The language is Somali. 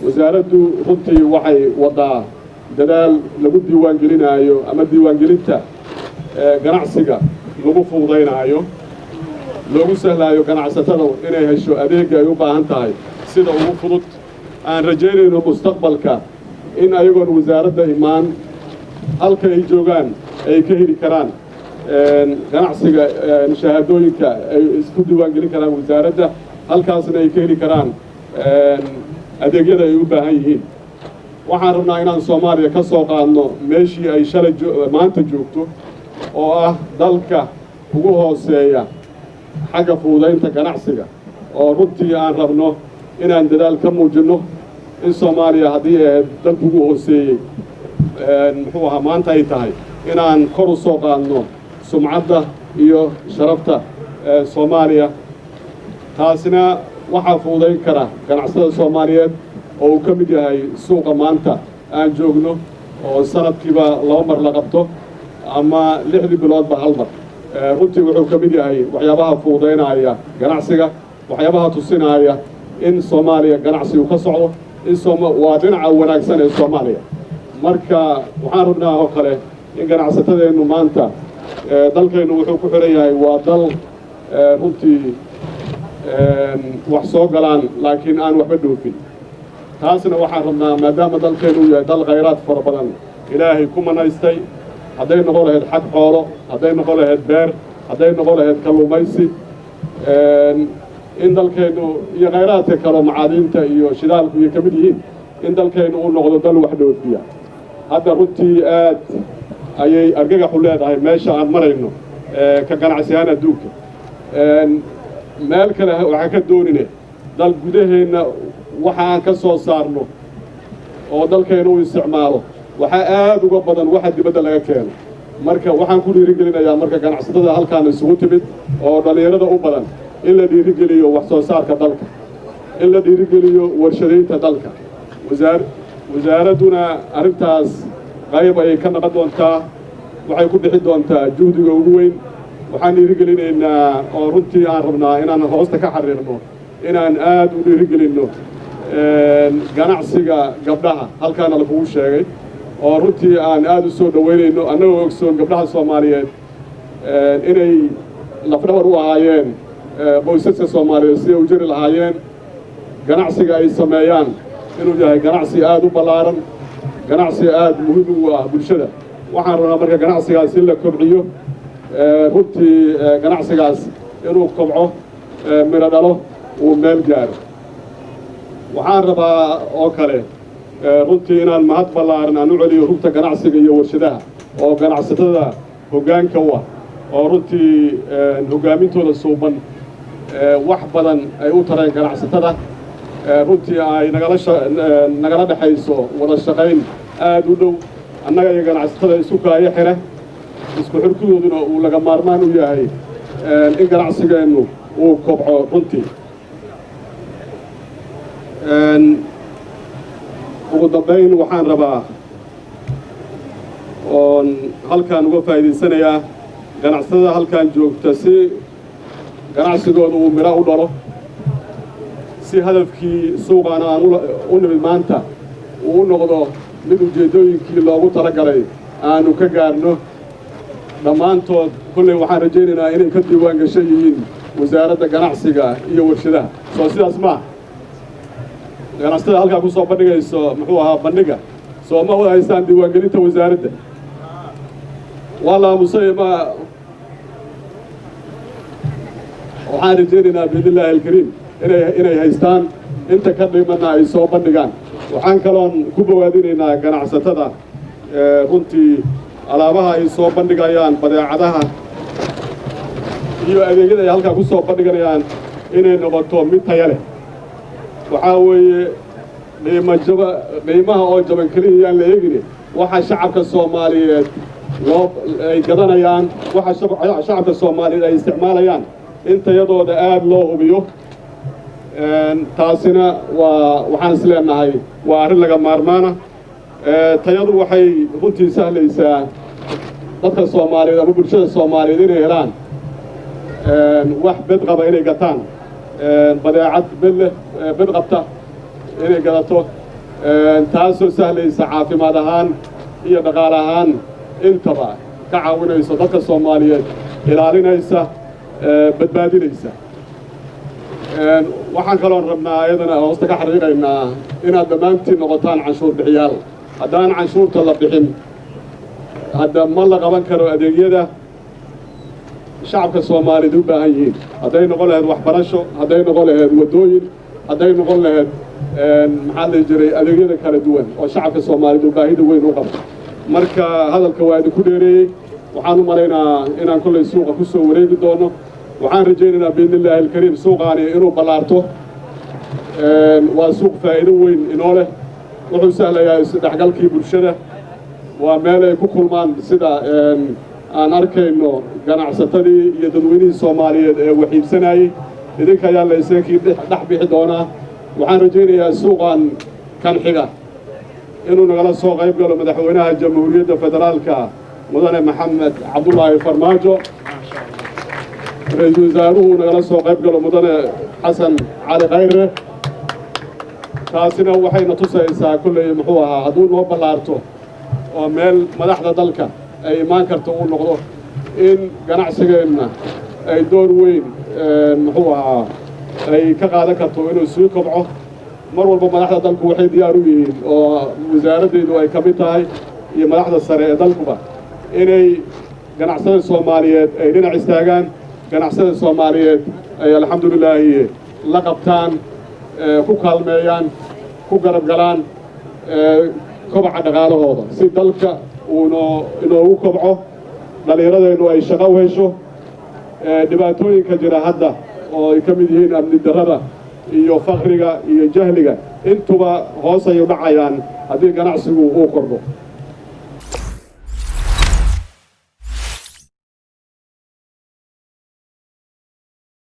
Wasaaraddu runtii waxay wadaa dadaal lagu diiwaangelinaayo ama diiwaangelinta ganacsiga lagu fududaynaayo, loogu sahlaayo ganacsatada inay hesho adeegga ay u baahan tahay sida ugu fudud. Aan rajaynayno mustaqbalka in ayagoon wasaaradda imaan, halka ay joogaan ay ka heli karaan ganacsiga, shahaadooyinka ay isku diiwaangelin karaan wasaaradda, halkaasna ay ka heli karaan adeegyada ay u baahan yihiin. Waxaan rabnaa inaan Soomaaliya ka soo qaadno meeshii ay shalay maanta joogto, oo ah dalka ugu hooseeya xagga fududaynta ganacsiga, oo runtii aan rabno inaan dadaal ka muujinno in Soomaaliya haddii ay ahayd dalka ugu hooseeyey, muxuu ahaa, maanta ay tahay inaan kor u soo qaadno sumcadda iyo sharafta Soomaaliya. Taasina waxaa fududayn kara ganacsatada Soomaaliyeed, oo uu ka mid yahay suuqa maanta aan joogno, oo sanadkiiba 2 mar la qabto ama 6dii biloodba hal mar. Runtii wuxuu ka mid yahay waxyaabaha fududaynaya ganacsiga, waxyaabaha tusinaaya in Soomaaliya ganacsigu ka socdo, in waa dhinaca wanaagsan ee Soomaaliya. Marka waxaan rabnaa oo kale in ganacsatadeennu maanta, dalkeennu wuxuu ku xidhan yahay, waa dal runtii wax soo galaan laakiin aan waxba dhoofin. Taasna waxaan rabnaa, maadaama dalkeennu uu yahay dal khayraad fara badan Ilaahay ku manaystay, hadday noqon lahayd xag xoolo, hadday noqon lahayd beer, hadday noqon lahayd kalluumaysi, in dalkeennu iyo khayraadka kaleo macaadiinta iyo shidaalku iyo ka mid yihiin, in dalkeennu uu noqdo dal wax dhoofiya. Hadda runtii aad ayay argagaxu leedahay meesha aan marayno ka ganacsi ahaan adduunka. Meel kale waxaan ka doonine, dal gudaheenna waxa aan ka soo saarno oo dalkeennu u isticmaalo waxaa aad uga badan waxa dibadda laga keeno. Marka waxaan ku dhiirigelinayaa marka ganacsatada halkaan isugu timid oo dhallinyarada u badan in la dhiirigeliyo wax soo saarka dalka, in la dhiirigeliyo warshadaynta dalka. Wasaaradduna arrintaas qayb ayay ka noqon doontaa, waxay ku bixi doontaa juhdiga ugu weyn. Waxaan dhiirigelinaynaa oo runtii aan rabnaa inaan hoosta ka xariiqno inaan aad u dhiirigelinno ganacsiga gabdhaha halkaana lakugu sheegay, oo runtii aan aad u soo dhoweynayno, annagoo ogsoon gabdhaha Soomaaliyeed inay lafdhabar u ahaayeen qoysaska Soomaaliyeed siday u jiri lahaayeen, ganacsiga ay sameeyaan inuu yahay ganacsi aad u ballaaran, ganacsi aad muhiim ugu ah bulshada. Waxaan rabnaa marka ganacsigaas in la kobciyo, runtii ganacsigaas inuu kobco, midho dhalo, uu meel gaaro. Waxaan rabaa oo kale runtii inaan mahad ballaaran aan u celiyo Rugta Ganacsiga iyo Warshadaha, oo ganacsatada hoggaanka u ah, oo runtii hoggaamintooda suuban wax badan ay u tareen ganacsatada. Runtii ay nagala dhexayso wada shaqayn aad u dhow annaga iyo ganacsatada, isku kaayo xire, isku xirkudooduna uu laga maarmaan u yahay in ganacsigeennu uu kobco. Runtii ugu dambayn waxaan rabaa oon halkaan uga faa'iidaysanayaa ganacsatada halkaan joogta, si ganacsigooda uu midho u dhalo, si hadafkii suuqaana aan u nimid maanta uu u noqdo mid ujeeddooyinkii loogu talagalay aanu ka gaarno. Dhammaantood kolley waxaan rajaynaynaa inay ka diiwaan gashan yihiin Wasaaradda Ganacsiga iyo Warshadaha. Soo sidaas maaha? Ganacsatada halkaa ku soo bandhigayso, muxuu ahaa, bandhiga, soo ma wada haystaan diiwaangelinta wasaaradda? Waa la aamusay. Ma waxaan rajaynaynaa biidni illaahi alkariim inay haystaan, inta ka dhimanna ay soo bandhigaan. Waxaan kaloon ku bogaadinaynaa ganacsatada runtii alaabaha ay soo bandhigayaan, badeecadaha iyo adeegyada ay halkaa ku soo bandhiganayaan inay noqoto mid taya leh. Waxaa weeye qiimo jaba, qiimaha oo jaban keliya yaan la eegine, waxa shacabka Soomaaliyeed loo ay gadanayaan, waxa shacabka Soomaaliyeed ay isticmaalayaan in tayadooda aad loo hubiyo. Taasina waa waxaan is leenahay waa arrin laga maarmaana. Tayadu waxay runtii sahlaysaa dadka Soomaaliyeed ama bulshada Soomaaliyeed inay helaan wax bed qaba, inay gataan badeecad bed leh, bed qabta inay gadato. Taasoo sahlaysa caafimaad ahaan iyo dhaqaale ahaan intaba, ka caawinayso dadka Soomaaliyeed, ilaalinaysa, badbaadinaysa. Waxaan kaloon rabnaa iyadana hoosta ka xariiqaynaa inaad dhammaantiin noqotaan canshuur bixiyaal. Haddaan canshuurta la bixin, hadda ma la qaban karo adeegyada shacabka Soomaaliyeed u baahan yihiin, hadday noqon lahayd waxbarasho, hadday noqon lahayd waddooyin, hadday noqon lahayd, maxaa la jiray, adeegyada kala duwan oo shacabka Soomaaliyeed uu baahida weyn u qabo. Marka hadalka waa idinku dheereeyey. Waxaan u malaynaa inaan kollay suuqa ku soo wareegi doono. Waxaan rajaynaynaa, biidni illaahi alkariim, suuqaani inuu ballaarto. Waa suuq faa'iido weyn inoo leh. Wuxuu sahlayaa isdhexgalkii bulshada. Waa meel ay ku kulmaan, sida aan arkayno, ganacsatadii iyo dadweynihii Soomaaliyeed ee wax iibsanayey. Idinka ayaa la isagakii dhex bixi doonaa. Waxaan rajaynayaa suuqan kan xiga inuu nagala soo qayb galo Madaxweynaha Jamhuuriyadda Federaalka, Mudane Maxamed Cabdulaahi Farmaajo, Ra-iisul Wasaaruhu nagala soo qayb galo, Mudane Xasan Cali Khayre. Taasina waxayna tusaysaa kolley, muxuu ahaa, hadduu noo ballaarto oo meel madaxda dalka ay imaan karto uu noqdo, in ganacsigeenna ay door weyn, muxuu ahaa, ay ka qaadan karto inuu sii kobco. Mar walba madaxda dalku waxay diyaar u yihiin, oo wasaaraddeedu ay ka mid tahay iyo madaxda sare ee dalkuba, inay ganacsada Soomaaliyeed ay dhinac istaagaan, ganacsada Soomaaliyeed ay, alxamdulilaahi, la qabtaan, ku kaalmeeyaan, ku garab galaan kobaca dhaqaalahooda, si dalka uunoo inoogu kobco, dhallinyaradeennu ay shaqo u hesho. Dhibaatooyinka jira hadda oo ay ka mid yihiin amni darrada iyo fakriga iyo jahliga, intuba hoos ayay u dhacayaan haddii ganacsigu uu kordho.